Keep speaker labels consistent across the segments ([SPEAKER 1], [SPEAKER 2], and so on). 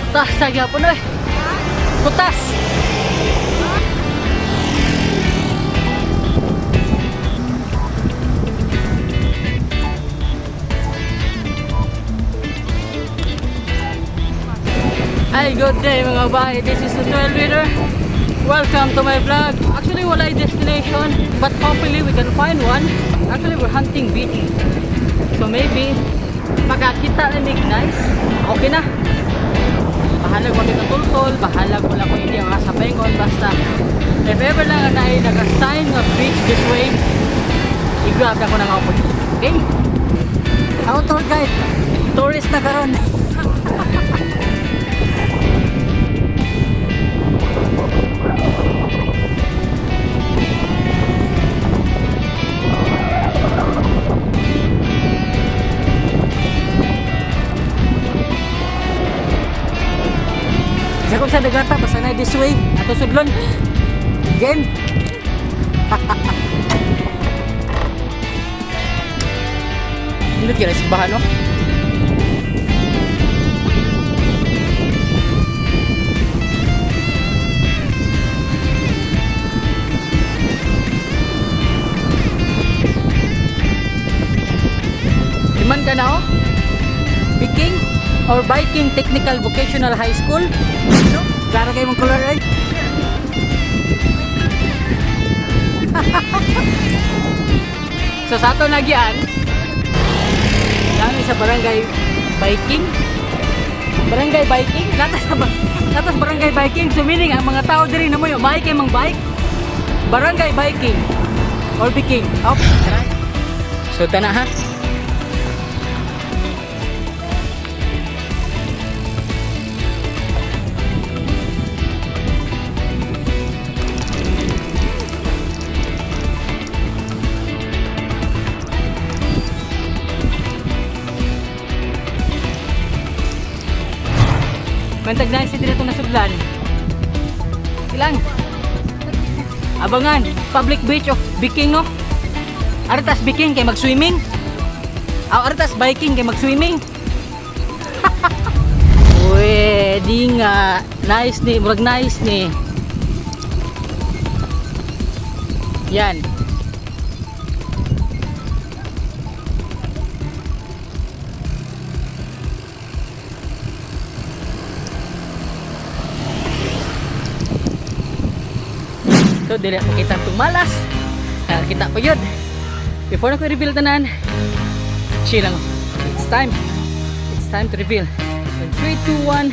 [SPEAKER 1] Kutas sa gyapon oy. Kutas. Hi, good day, mga bay. This is the Trail Reader. Welcome to my vlog. Actually, wala destination, but hopefully we can find one. Actually, we're hunting beach. So maybe, makakita na mig nice. Okay na. Bahala ko dito tultol, bahala ko lang kung hindi ang kasapengon. Basta, if ever lang na ay nag-sign nga beach this way, i-grab na ko ng opportunity. Okay? Ako tour guide. Tourist na karon. Sa kung sa dagata, basta na this way. Ato sudlon. Game. Hindi kira simbahan, no? Iman ka na, oh? Biking or Biking Technical Vocational High School. No? Klaro kayo mong color, eh. So sa ato nagyan, dami sa Barangay Biking. Barangay Biking, latas sa latas Barangay Biking. So meaning ang mga tao diri na mo yung bike mang bike. Barangay Biking or Biking. Oh, tara. So tana ha. Bantag na si dito nasudlan. Ilang? Abangan, public beach of Biking, no? Artas Biking kay mag-swimming. Aw, artas biking kay mag-swimming. Uy, di nga. Nice ni, murag nice ni. Yan. So, dili ako kita tumalas. Kita pa yun. Before na ko reveal tanan, chill lang. It's time. It's time to reveal. In 3, 2, 1.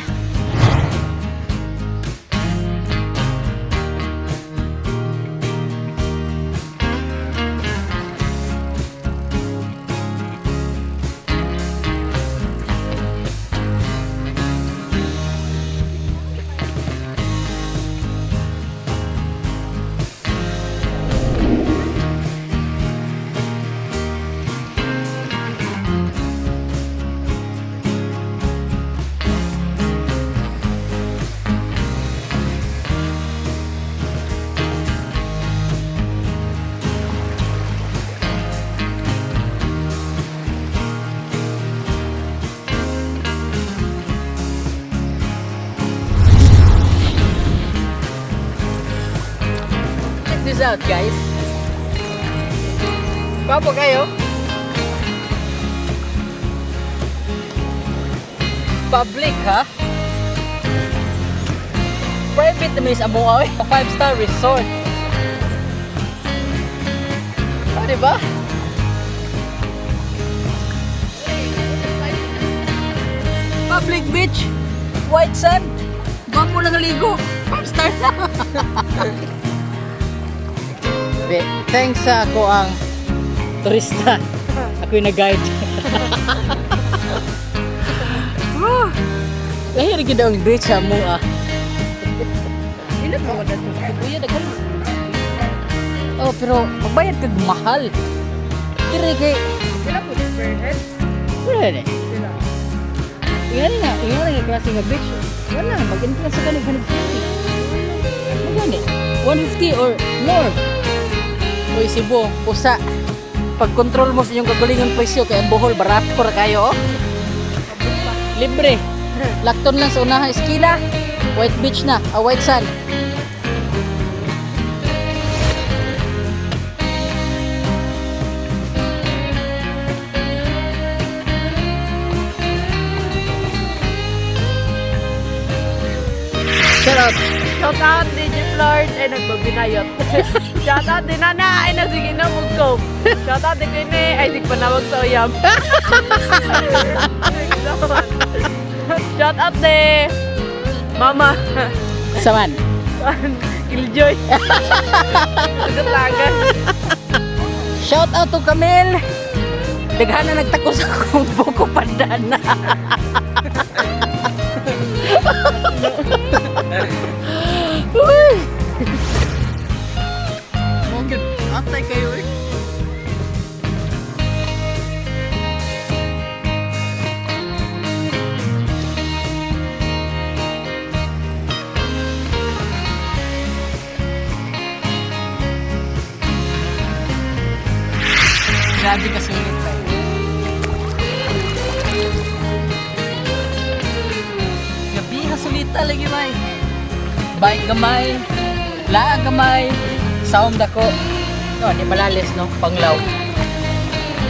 [SPEAKER 1] Check this out, guys. Gwapo kayo. Public, ha? Private naman is amo oy. 5-star resort. Oh, di ba? Public beach, white sand. Gwapo lang ligo. 5 star na. Be, thanks sa ako ang turista. Ako yung nag-guide. Woo! Lahir gid ang beach ha mo ah.
[SPEAKER 2] Pila pa man ato? Kuya daghan.
[SPEAKER 1] Oh, pero magbayad kag mahal. Dire kay
[SPEAKER 2] Pila po per head?
[SPEAKER 1] wala ni.
[SPEAKER 2] Pila.
[SPEAKER 1] Ingani nga klase nga beach. Wala, mag-entrance ka ng 150. Magani? 150 or more. Uy, Cebu, usa. Pag-control mo sa inyong kagalingon presyo kay ang Bohol barato ra kayo, oh. Libre. Lakton lang sa unahan eskina. White beach na, a white sand. Shout out.
[SPEAKER 2] Shout out DJ Florge ay nagbabinayot. Shout out din Nana ay nasige na mugko. Shout out din Kine ay sig panawag sa uyab. Shout out de Mama.
[SPEAKER 1] Saman.
[SPEAKER 2] Killjoy. Sagot.
[SPEAKER 1] Shout out to Camille. Daghan na nagtako sa akong buko pandana. Uy! Mong atay kayo eh. Grabe ka sulit ba? Gabi ha sulita lagi bay. Bike gamay, laa gamay, saom dako. No, di malalis no, Panglaw.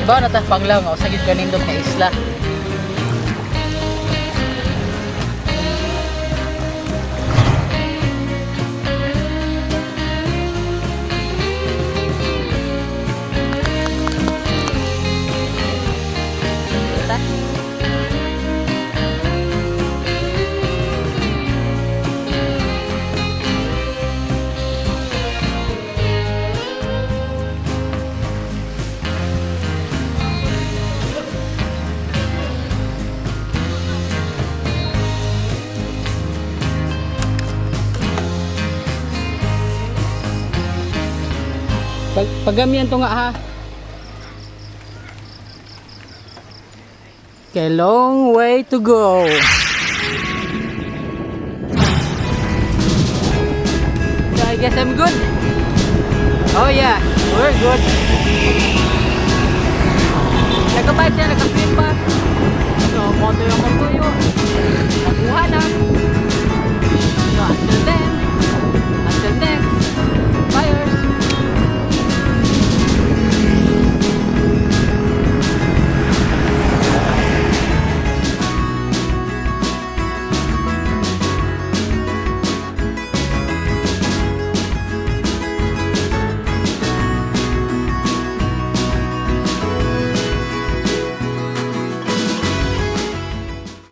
[SPEAKER 1] Iba na ta Panglaw nga usagid kanindot nga isla. Ta. Pag pagamian to nga ha. Okay, long way to go. So I guess I'm good. Oh yeah, we're good. Nagka-bike siya, nagka-swim pa. So, konti yung kontuyo. Nakuha na.